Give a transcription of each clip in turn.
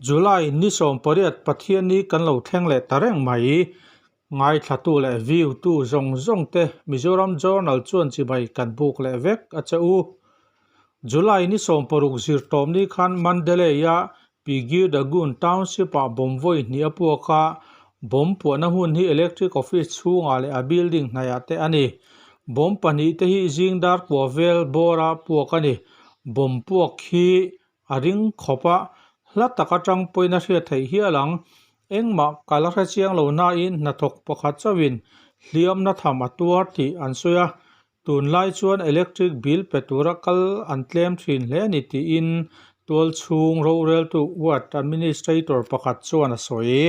July ni 18 Pathianni kan lo thleng leh ta reng mai. Ngaithlatu leh view tu zawng zawng te Mizoram Journal chuan chibai kan buk leh vek a che u. July ni 60 zirtawmni khan Mandalay-a Pigyu-Dagun Township-ah bomb vawi hnih a puak a, bomb puahna hmun hi Electric Office chhungah leh a building hnaihah te a ni. Bomb pahnih te hi zing dar kua vel bawra puak a ni. Bomb puak hi a ring khawp a, hla tak atang pawhin a hriat theih hial ang. Engmah ka la hre chiang lo nain hnathawk pakhat chauhin hliamna tham a tuar tih an sawi a, Tunlai chuan electric bill pe tura kal an tlem thin hle a ni tiin tualchhung roreltu ward administrator pakhat chuan a sawi.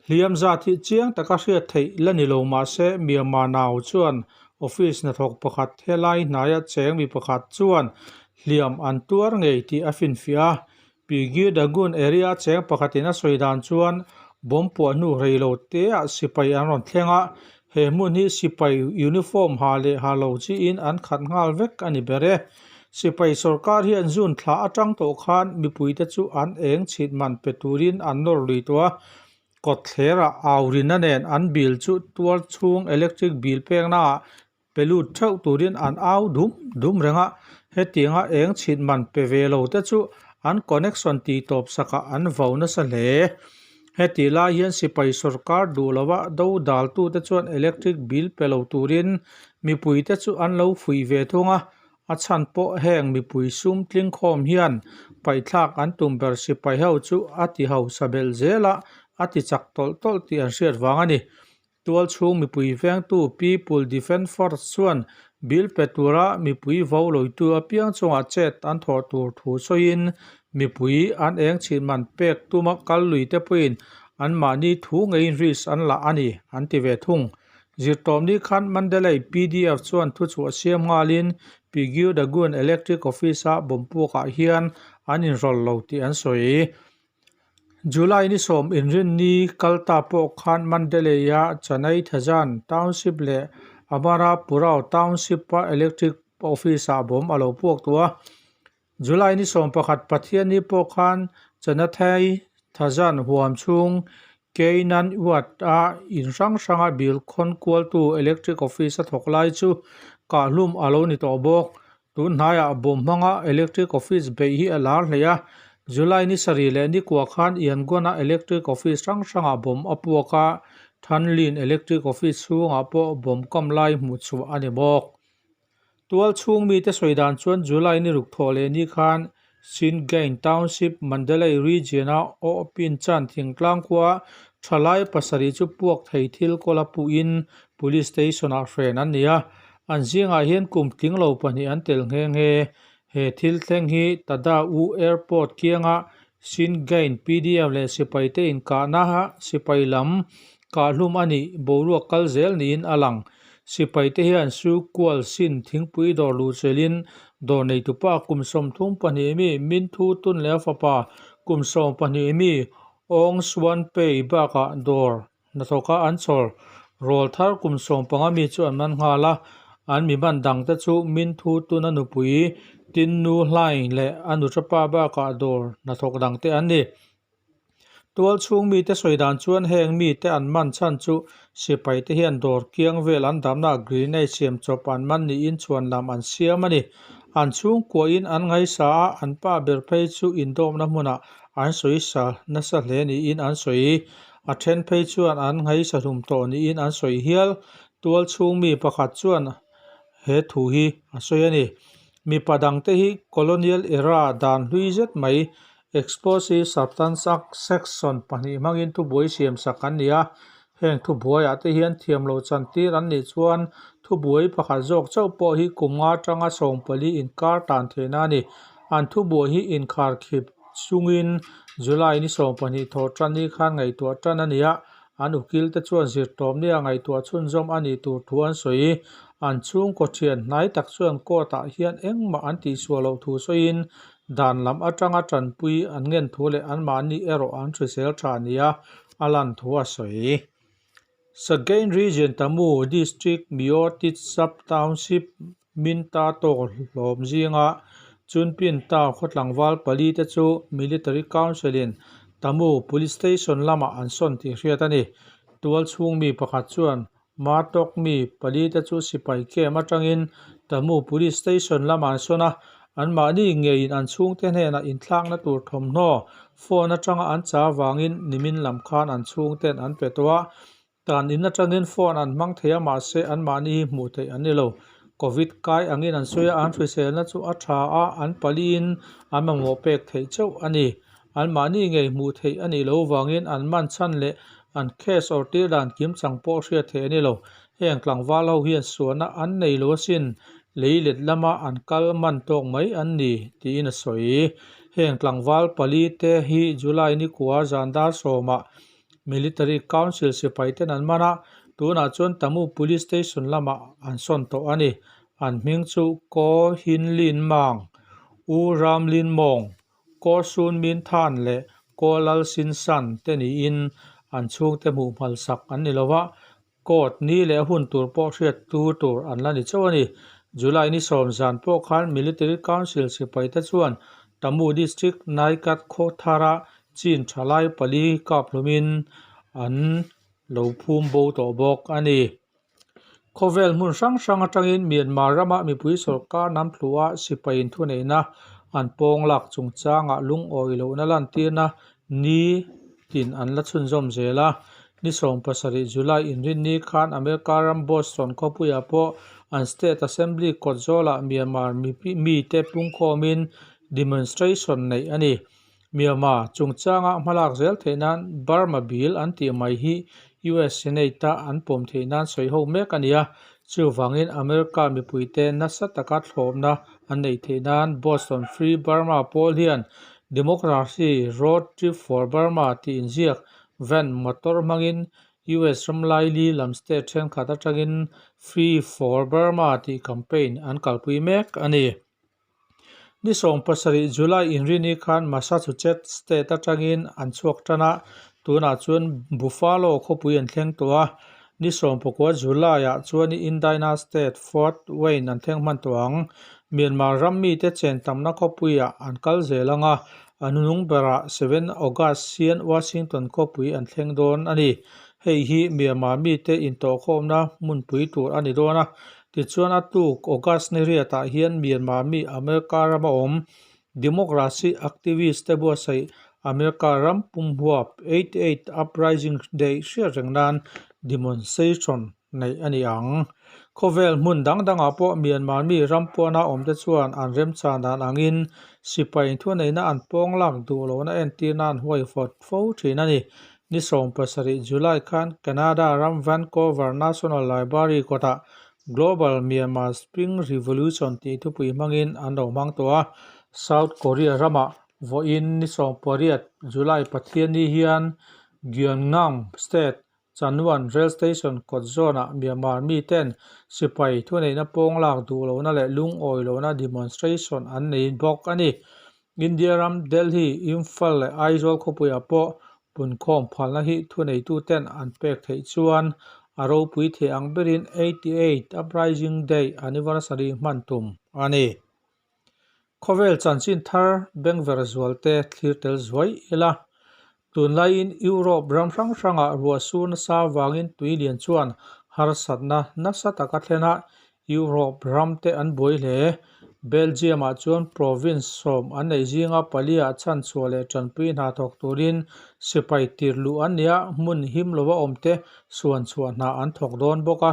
Hliam zat hi chiang taka hriat theih la ni lo mahse Myanmar nau chuan office hnathawk pakhat helai hnaia cheng mi pakhat chuan hliam an tuar ngei tih a finfiah a. Piggy Dagun area cheng pakhatin a sawi dan chuan bomb puah hnu rei lo teah sipai an rawn thleng a, he hmun hi sipai uniform ha leh ha lo chiin an khat nghal vek a ni ber e. Sipai sorkar hian June thla atang tawh khan mipuite chu an eng chhit man pe turin an nawr lui tawh a, kawtthlerah aurinna nen an bill chu tuar chhung electric bill peknaah Pe lut theuh turin an au dum dum reng a, hetianga eng chhit man pe ve lo te chu an connection tih tawp sakah an vo nasa hle. Hetih lai hian sipai sorkar duh lova do daltute chuan electric bill pe lo turin mipuite chu an lo fuih ve thung a, a chhan pawh heng mipui sum tlingkhawm hian paihthlak an tum ber sipai ho chu a ti hausa belh zel a, a ti chak tawlh tawlh tih an hriat vang a ni. Tualchhung mipui vengtu People Defence Force chuan bill pe tura mipui vo loitu apiang chungah chet an thawh tur thu sawiin mipui an eng chhin man pek tuma kal lui te pawhin anmahni thu ngeiin risk an lah a ni, an ti ve thung. Zirtawmni khan Mandalay PDF chuan thuchhuah siam nghalin Pigyu Dagun Electric Office-a bomb puakah hian an inrawlh lo tih an sawi. July ni sawm inrinni kal ta pawh khan Mandalay-a Chanai Thazan Township leh Amarapurao Township-a Electric Office-ah bomb a lo puak tawh a. July ni 11 Pathianni pawh khan Chanathai Thazan huam chhung Keinan Ward-a in hrang hranga bill khawn kualtu Electric Office-a thawk lai chu kahhlum a lo ni tawh bawk. Tun hnaiah bawm hmanga Electric Office beih hi a lar hle a, July ni sarih leh ni kua khan Yangon-a Electric Office hrang hrangah bawm a puak a, Thanlin Electric Office chhungah pawh bawm kam lai hmuh chhuah a ni bawk. Tual chhung mite sawi dan chuan July ni ruk thawh leh ni khan Shingain Township, Mandalay Region-a Awpin Chan thingtlang khua thalai pasarih chu puak thei thil kawla puhin Police Station-ah hren an ni a, An zingah hian kum tling lo pahnih an tel nghe nghe. He thil thleng hi Tada U Airport kianga Shingain PDF leh sipaite inkahna sipai lam kahhlum a nih boruak kal zel niin a lang. Sipaite hian Su Kual Sin thingpui dawr luh chelin dawr neitupa kum 32 mi Min Thu Tun leh a fapa kum 12 mi Aung Suan Pei bakah dawr Hnathawka an chhawr rawl thar kum 15 mi chu an man nghal a, an mi man dangte chu Min Thu Tun a nupui Tin Nu Hlaing leh a nuṭapa bakah dawr hnathawk dangte an ni. Tual chhung mite sawi dan chuan heng mite an man chhan chu sipaite hian dawr kiang vel an damna grenade siam chawp an man niin chhuan lam an siam a ni. An chhungkuahin an ngaisa a, an pa ber phei chu indawmna hmunah an sawisa nasa hle niin an sawi. A then phei chuan an ngaihsa hlum tawh niin an sawi hial. Tual chhung mi pakhat chuan he thu hi a sawi a ni. Mipa dangte hi Colonial era dan hlui zet mai Explosive Substance Act Section pahnih hmangin thubuai siam sak an ni a. Heng thubuaiah te hian thiam lo chantir an nih chuan thubuai pakhat zawk chauh pawh hi kum nga atanga 14 inkar tan theihna a ni. An thubuai hi inkharkhip chungin July ni 12 thawh tan ni khan ngaihtuah tan a ni a, an ukil te chuan zirtawmnia ngaihtuah chhunzawm a nih tur thu an sawi. An chhungkaw thian hnai tak chuan court ah hian engmah an tihsuah loh thu sawiin dan lam atanga tanpui an ngen thu leh anmahni erawh an hrisel tha nia a lan thu a sawi. Sagain Region Tamu District Myotit Sub Township Minta tawk hlawm zinga Chunpin Town khaw tlangval palite chu Military Council-in Tamu Police Station lamah an sawn tih hriat a ni. Tual chhung mi pakhat chuan Martok mi palite chu sipai camp atangin Tamu Police Station lamah an sawn a, anmahni ngeiin an chhungte hnenah inthlakna tur thawmhnaw phone atanga an cha vangin nimin lam khan an chhungten an pe tawh a. Tan in atangin phone an hmang thei a mahse anmahni hi hmuh theih an ni lo. Covid kai angin an sawi a, an hriselna chu a tha a, an paliin an mamawh pek theih chauh a ni. Anmahni ngei hmuh theih a nih loh vangin an man chhan leh an case awrh tir dan kim chang pawh hriat theih a ni lo. Heng tlangval ho hian suahna an nei lo asin, lei let lama an kal man tawk mai an ni, tiin a sawi. Heng tlangval pali te hi July nikua zan dar sawmah Military Council sipai ten an man a, tunah chuan Tamu Police Station lamah an sawn tawh a ni. An hming chu Ko Hin Lin Mang, U Ram Lin Mawng, Ko Sun Min Than leh Ko Lal Sin San te niin an chhungte hmuh hmalsak an ni lo va, court ni leh hun tur pawh hriat tu tur an la ni chauh a ni. July ni sawm zan pawh khan Military Council sipai te chuan Tamu District Naikat khaw thara chin thalai pali kap hlumin an lo phum bo tawh bawk a ni. Khawvel hmun hrang hrang atangin Myanmar rama mipui sawrkar nam thluah sipai inthuneihna an pawng lak chungchangah lungawi lohna lantirna ni tin an la chhunzawm zel a. Ni 17 July inrinni khan America ram Boston khawpuiah pawh an State Assembly kawt zawlah Myanmar mite pungkhawmin demonstration neih a ni. Myanmar chungchanga hmalak zel theih nan Burma Bill an tih mai hi US Senate-a an pawm theih nan sawi ho mek a ni a, chuvangin America mipuite nasa taka thlawpna an neih theih nan Boston Free Burma pawl hian Democracy Road Trip for Burma tih inziak van motor hmangin US ram laili lam state thenkhat atangin Free for Burma tih campaign an kalpui mek a ni. Ni 17 July inrini khan Massachusetts state atangin an chhuak tan a, tunah chuan Buffalo khawpui an thleng tawh a. Ni 19 July-ah chuan Indiana state Fort Wayne an thleng hman tawh ang. Myanmar ram mite chen tamna khawpuiah an kal zel ang a, a hnung berah 7 August hian Washington khawpui an thleng dawn a ni. Hei hi Myanmar mite intawhkhawmna hmunpui tur a ni dawn a. Tichuan a tuk August ni riatah hian Myanmar mi America rama awm Democracy activist te buatsaih America ram pumhuap 88 Uprising Day hriat reng nan demonstration neih a ni ang. Khawvel hmun dang dangah pawh Myanmar mi ram puana awmte chuan an remchan dan angin sipai thuneihna an pawng lak duh lohna entirna an huaifawt fo thin a ni. Ni 17 July khan Canada ram Vancouver National Library kawtah Global Myanmar Spring Revolution tih thupui hmangin an lo hmang tawh a. South Korea ramah vawiin ni 18 July Pathianni hian Gyeongnam State Chanwon Rail Station kawt zawnah Myanmar miten sipai thuneihna pawng lak duh lohna leh lungawi lohna demonstration an nei bawk a ni. India ram Delhi, Imphal leh Aizawl khawpuiah pawh punkhawm phalna hi thuneituten an pek theih chuan a ropui thei ang berin 88 Uprising Day anniversary hman tum a ni. Khawvel chanchin thar bengver zualte thlir tel zuai ila. Tunlaiin Europe ram hrang hrangah ruah sur nasa avangin tui lian chuan harsatna nasa tak a thlen a, Europe ram te an buai hle. Belgium-ah chuan province sawm an neih zinga paliah chhanchhuah leh tanpui hna thawk turin sipai tir luh an ni a, hmun him lova awmte suanchhuah hna an thawk dawn bawk a.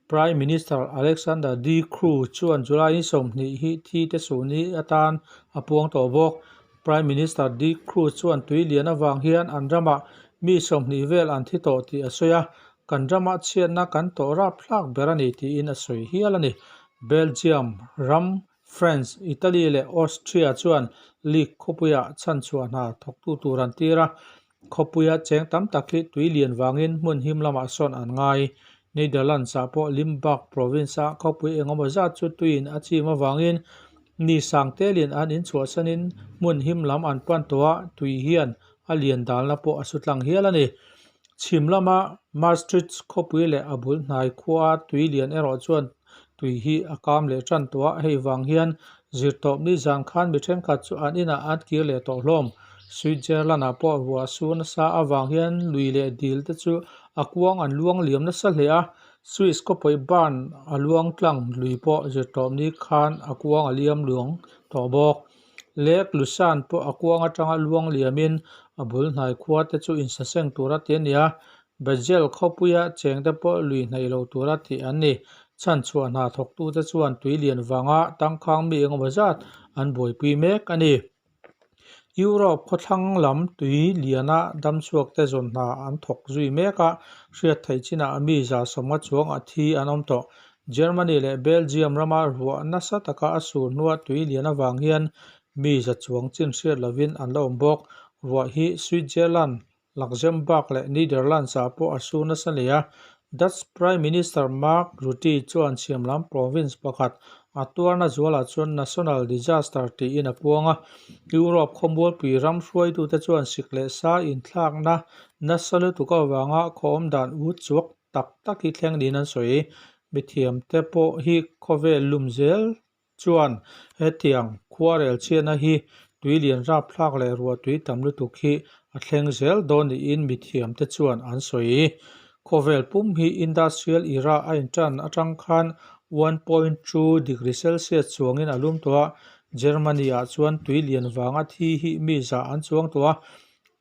Prime Minister Alexander De Croo chuan July ni 20 hi thi te suhni atan a puang tawh bawk. Prime Minister De Croo chuan tui lian avang hian an ramah mi 20 vel an thi tawh tih a sawi a, kan ramah chhiatna kan tawh rapthlak ber a ni tiin a sawi hial a ni. Belgium ram, France, Italy leh Austria chuan League khawpuiah chhanchhuah hna thawktu tur an tir a, Khawpuia cheng tam tak hi tui lian vangin hmun him lamah sawn an ngai. Netherlands-ah pawh Limburg province-a khawpui engemaw zat chu tuiin a chim avangin ni sang telin an inchhuahsanin hmun him lam an pan tawh a, tui hian a lian dalna pawh a su tlang hial a ni. Chhim lama Maastricht khawpui leh a bul hnai khua tui lian erawh chuan tui hi a kam leh tan tawh a, hei vang hian Zirtawpni zan khan mi thenkhat chu an inah an kir leh tawh hlawm. Switzerland-ah pawh ruah sur nasa avang hian lui leh dil te chu a kuang an luang liam nasa hle a. Swiss khawpui Bern a luang tlang lui pawh zirtawpni khan a kuang a liam luang tawh bawk. Lake Lucerne pawh a kuang atanga luang liamin a bul hnai khua te chu insaseng tura ti a ni a. Basel khawpuia chengte pawh lui hnaih lo tura tih an ni. Chhanchhuah hna thawktute chuan tui lian vanga tangkhang mi engemaw zat an buaipui mek a ni. Europe khawthlang lam tui liana damchhuakte zawn hna an thawk zui mek a, hriat theih chinah mi 150 chuang a thi an awm tawh. Germany leh Belgium rama ruah nasa taka a sur hnua tui lian avang hian mi za chuang chin hriat lovin an la awm bawk. Ruah hi Switzerland Luxembourg leh Netherlands-ah pawh a su nasa hle a. Dutch Prime Minister Mark Rutte chuan chhiamlam province pakhat a tuarna zualah chuan national disaster tiin a puang a. Europe khawmualpui ram hruaitute chuan sik leh sa inthlakna nasa lutuk avanga khaw awmdan ut chuak tak tak hi thleng niin an sawi. Mithiamte pawh hi khawvel lum zel Chuan, hetiang khuarel chhiatna hi tui lian rapthlak leh ruah tui tam lutuk hi a thleng zel dawn niin mithiamte chuan an sawi. Khawvel pum hi Industrial Era a intan atang khan 1.2 degree Celsius chuangin a lum tawh a, Germany-ah chuan tui lian vanga thi hi mi zah an chuang tawh a,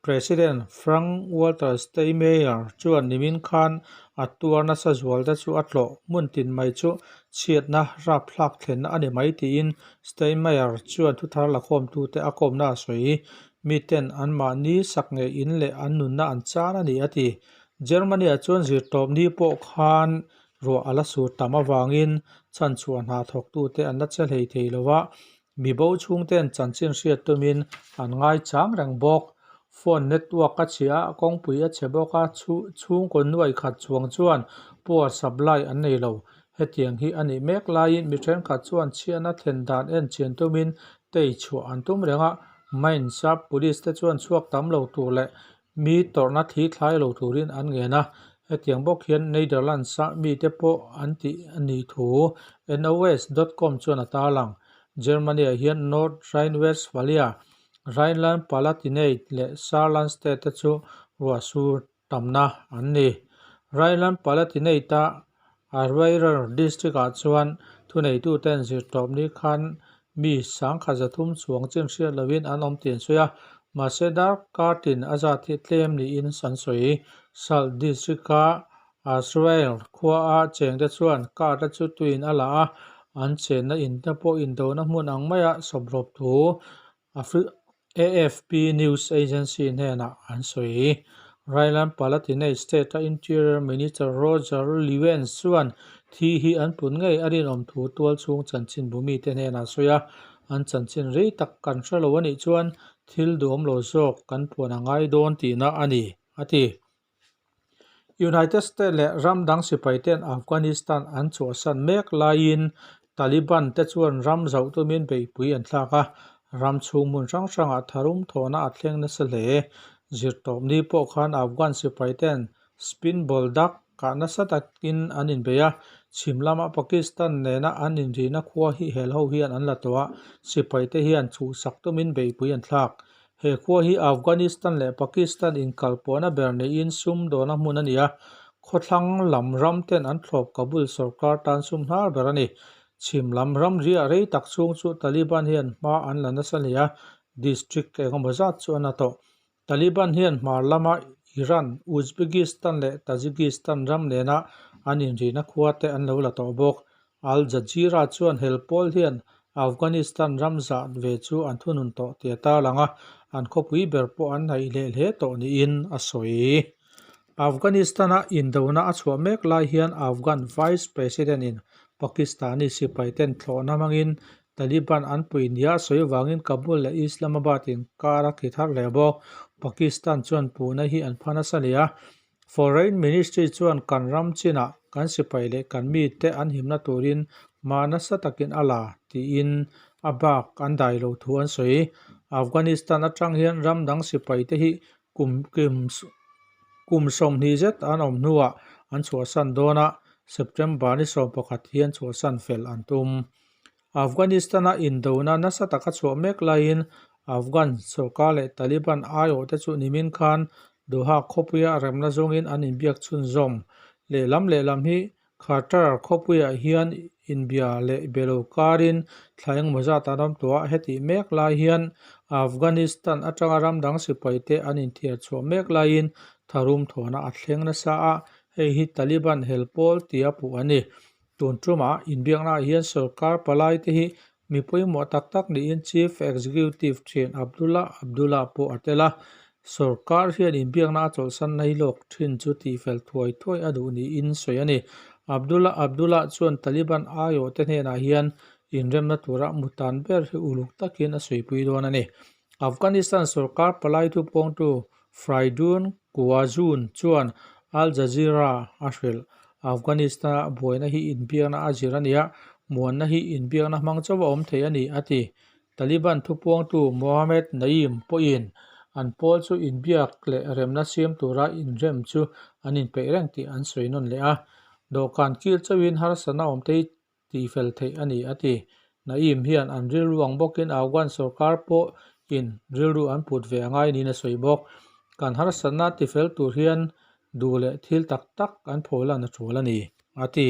President Frank Walter Steinmeier chuan nimin khan a tuar nasa zualte chu a tlawh hmun tin mai chu chhiatna rapthlak thlenna a ni mai tiin Steinmeier chuan thuthar lakhawmtute a kawmna a sawi. Miten anmahni sak ngei in leh an nunna an chan a ni a ti. Germany-ah chuan zirtawpni pawh khan ruah a la sur tam avangin chhanchhuah hna thawktute an la che hlei thei lo a, Mi bo chhungten chanchin hriat tumin an ngaichang reng bawk. Phone network a chhia a, kawngpui a chhe bawk a, chhungkaw nuai khat chuang chuan power supply an nei lo. Hetiang hi a nih mek laiin mi thenkhat chuan chhiatna thlen dan en chian tumin tei chhuah an tum reng a, Mainz-a police te chuan chhuak tam lo tur leh Mi tawrhna thli thlai lo turin an ngen a, hetiang bawk hian Netherlands-a mite pawh an tih a nih thu NOS dot com chuan a tarlang. Germany-ah hian North Rhine-Westphalia, Rhineland-Palatinate leh Saarland state te chu ruah sur tamna an ni. Rhineland-Palatinate-a Ahrweiler district-ah chuan thuneituten zirtawpni khan mi 1,300 chuang chin hriat loin an awm tih an sawi a, mahse darkar tin a zat hi tlem niin an sawi. Salt district-a Ahrweiler khuaa chengte chuan car-te chu tuin a la a, an chenna in te pawh indona hmun ang maia sawprawp thu AFP news agency hnenah an sawi. Rhineland-Palatinate state-a Interior Minister Roger Lewens chuan thi hi an pun ngei a rinawm thu tual chhung chanchinbu mite hnenah a sawi a, an chanchin rei tak kan hre lo a nih chuan thil duhawm lo zawk kan puan a ngai dawn tihna a ni, a ti. United States leh ram dang sipaiten Afghanistan an chhuahsan mek laiin Taliban te chuan ram zauh tumin beihpui an thlak a, ram chhung hmun hrang hrangah tharum thawhna a thleng nasa hle. Zirtawpni pawh khan Afghan sipaiten spin ball dak kah nasa takin an inbei a, chhim lama Pakistan nena an inrihna khua hi hel ho hian an la tawh a, sipaite hian chhuhsak tumin beihpui an thlak. He khua hi Afghanistan leh Pakistan inkalpawhna ber neiin sum dawna hmun a ni a, khawthlang lam ram ten an thlawp Kabul sorkar tan sum hnar ber a ni. Chhim lam ramriah rei tak chhung chu Taliban hian hma an la nasa hle a, district engemaw zat chu an la tawh. Taliban hian hmar lama Iran, Uzbekistan leh Tajikistan ram nena an inrihna khua te an lo la tawh bawk. Al Jazeera chuan hel pawl hian Afghanistan ram zah ve chu an thunun tawh tih a tarlang a, an khawpui ber pawh an hnaih leh hle tawh niin a sawi. Afghanistan-a indona a chhuah mek lai hian Afghan Vice President-in Pakistani sipaiten thlawhna hmangin Taliban an pui nia a sawi vangin Kabul leh Islamabad inkar a khi thar hle bawk. Pakistan chuan puhna hi an pha nasa hle a, Foreign Ministry chuan kan ram chinah kan sipai leh kan mite an himna turin hma nasa takin a la tiin a bak an dai lo thu an sawi. Afghanistan atang hian ram dang sipaite hi kum kum 20 zet an awm hnuah an chhuahsan dawn a, September ni 11 hian chhuahsan fel an tum. Afghanistan-a indona nasa taka chhuah mek laiin Afghan sorkar leh Taliban aiawhte chu nimin khan Doha khawpuia remna zawngin an inbiak chhunzawm. Lehlam lehlam hi Qatar khawpuiah hian inbia leh be lo karin thla engmaw zat an awm tawh a, hetih mek lai hian Afghanistan atanga ram dang sipaite an inthiar chhuah mek laiin tharum thawhna a thleng nasa a, hei hi Taliban hel pawl tia puh a ni. Tun tumah inbiaknaah hian sorkar palaite hi mi pawimawh tak tak niin Chief Executive thian Abdullah Abdullah pawh a tel a, sorkar hian inbiakna a chawlhsan nai lawk thin chu tihfel thuai thuai a duh niin sawi a ni. Abdullah Abdullah chuan Taliban aiawhte hnenah hian inremna tura mutan ber hi uluk takin a sawipui dawn a ni. Afghanistan sorkar palai thupawngtu Fraidoon Khwazoon chuan Al Jazeera a hrilh. Afghanistan-a buaina hi inbiakna a zir a ni a, muanna hi inbiakna hmang chauh a awm thei a ni, a ti. Taliban thupuangtu Mohammed Naeem pawhin an pawl chu inbiak leh remna siam tura inrem chu an inpeih reng tih an sawi nawn leh a. Dawhkan kil chauhin harsatna awm te hi tihfel theih a ni, a ti. Naeem hian an rilru ang bawkin Afghan sorkar pawhin rilru an put ve a ngai niin a sawi bawk. Kan harsatna tifel tur hian duh leh thil tak tak an pholan a tul a ni, a ti.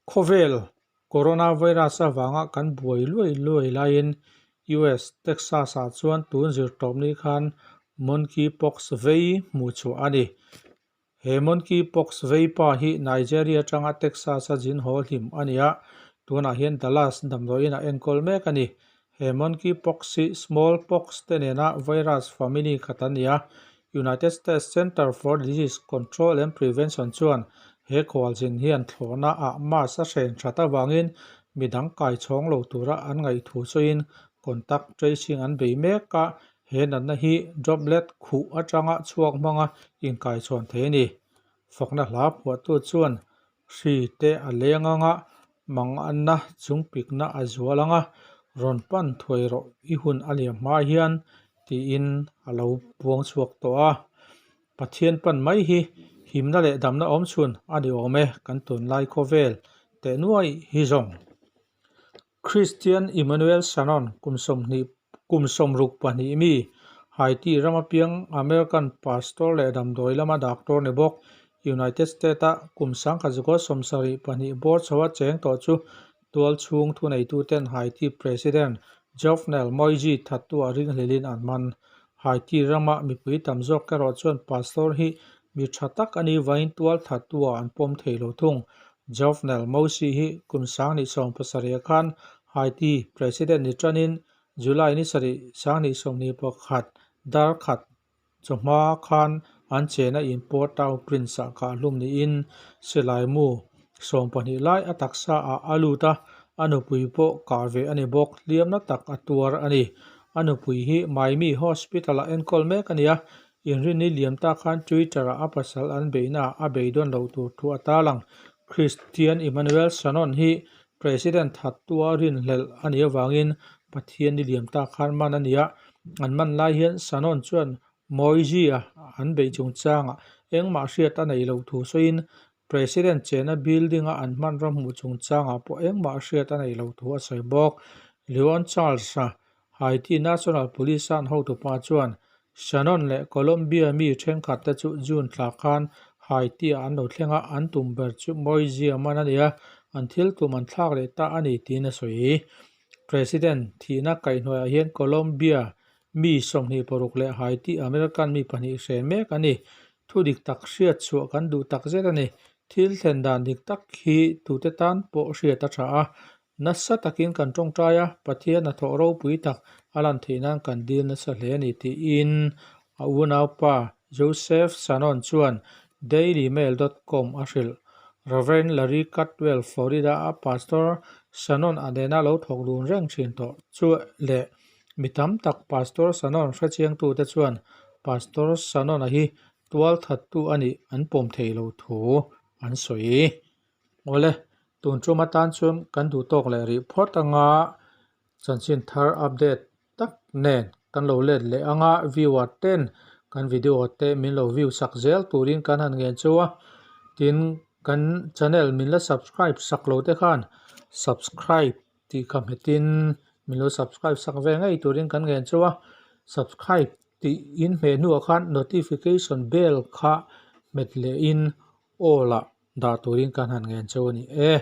Khawvel coronavirus avanga kan buai luai luai laiin US Texas-ah chuan tun zirtawpni khan monkeypox vei hmuhchhuah a ni. He monkeypox veipa hi Nigeria atanga Texas-a zin haw hlim a ni a, tunah hian Dallas damdawiin a enkawl mek a ni. He monkeypox hi smallpox te nena virus family khat a ni a, United States Center for Disease Control and Prevention chuan he khualzin hian thlawhna ah mask a hren that avangin midang kai chhawng lo tura an ngaihthu sawiin contact tracing an bei mek a, He natna hi droplet khuh atanga chhuak hmanga inkaichhawn thei a ni. Fakna hla phuahtu chuan hri te a leng anga manganna chungpikna a zual anga rawn pan thuai rawh i hun a liam hma hian tiin a lo puang chhuak tawh a. Pathian pan mai hi himna leh damna awm chhun a ni awm e kan tunlai khawvel teh nuai hi zawng. Christian Emmanuel Sanon, kum sawmhnih kum sawmruk pahnih mi, Haiti rama piang American pastor leh damdawi lama doctor ni bawk, United States-a kum sangkhat zukua sawmsarih pahnih bawr chhoa cheng tawh chu tualchhung thuneituten Haiti President Jovenel Moise thattu-ah ringhlelin an man. Haiti rama mipui tam zawk erawh chuan pastor hi mi tha tak a nih vangin tual thattu-ah an pawm thei lo thung. Jovenel Moise hi kum sanghnih sawmpasarih khan Haiti President ni tanin July ni sarih sanghnih sawmhnih pakhat dar khat chawhma khan an chena in Port-au-Prince ah kahhlum niin silaimu sawmpahnih lai a taksa ah a lut a, a nupui pawh kah ve a ni bawk, hliamna tak a tuar a ni. A nupui hi Miami Hospital ah enkawl mek a ni a, Inrinni liam ta khan Twitter-ah a pasal an beihnaah a beidawn loh tur thu a tarlang. Christian Emmanuel Sanon hi President thattua rinhlelh a nih avangin Pathianni liam ta khan man a ni a. An man lai hian Sanon chuan Moise-a an beih chungchangah engmah hriat a neih loh thu sawiin President chena building-a an hmanraw hmuh chungchangah pawh engmah hriat a neih loh thu a sawi bawk. Leon Charles-a Haiti National Police-a an hotupa chuan Shannon leh Colombia mi thenkhat te chu June thla khan Haiti-ah an lo thleng a, an tum ber chu Moise-a man a ni a, an thil tum an thlak leh ta a ni tiin a sawi. President thihna kaihhnuaiah hian Colombia mi 26 leh Haiti American mi pahnih hre mek a ni. Thu dik tak hriat chhuah kan duh tak zet a ni. Thil thlen dan dik tak hi tute tan pawh hriat a tha a. Nasa takin kan tawngtai a, Pathian hnathawh ropui tak a lan theih nan kan dil nasa hle a ni tiin a unaupa Joseph Sanon chuan DailyMail.com a hrilh. Rev. Larry Cutwell, Florida-a pastor Sanon a nena lo thawk dun reng thin tawh chu leh Mi tam tak Pastor Sanon hrechiangtute chuan Pastor Sanon-a hi tualthattu a nih an pawm thei lo thu an sawi. Awle, tun tum atan chuan kan duh tawk leh rih phawt anga chanchin thar update tak nen kan lo let leh anga viewer ten kan video te min lo view sak zel turin kan han ngen cheu a, tin kan channel min la subscribe sak lo te khan subscribe. tih kha hmetin min lo subscribe sak ve ngei turin kan ngen chauh a, subscribe tih in hmeh hnuah khan notification bell kha hmet lehin all ah dah turin kan han ngen chauh a ni e.